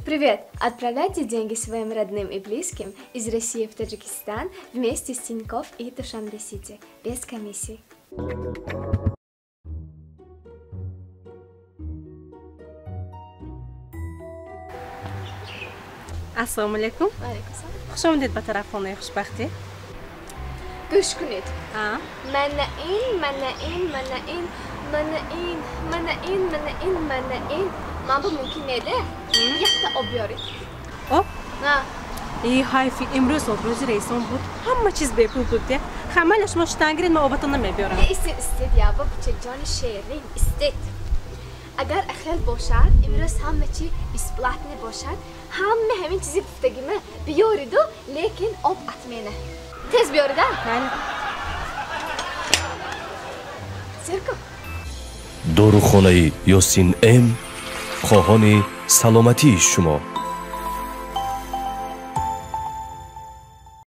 Привет! Отправляйте деньги своим родным и близким из России в Таджикистан вместе с Тинькофф и Душанбе Сити без комиссии. Ассалому алайкум. Хуш омадед ба тарафхонаи Хушбахтӣ. Гӯш кунед. Мана ин, мана ин, мана ин, мана ин, мана ин, мана ин, мана ин. Ман ба мумкин неде? Якта об биёред. Об? И ҳайфи, имрӯз обрӯзи раисон буд, ҳама чиз бепул буд. Де хамаля, шумо штангиред, ман обатон намебиёрам. Истед, истед, яба бучаҷони шерин, истед. Агар ахел бошад, имрӯз ҳама чи бесплатно бошад, ҳама ҳамин чизи гуфтагима биёриду, лекин об отмена. Тез биёрида. Майли. Сирко. Дорухонаи Ёсин М хоҳони саломатии шумо.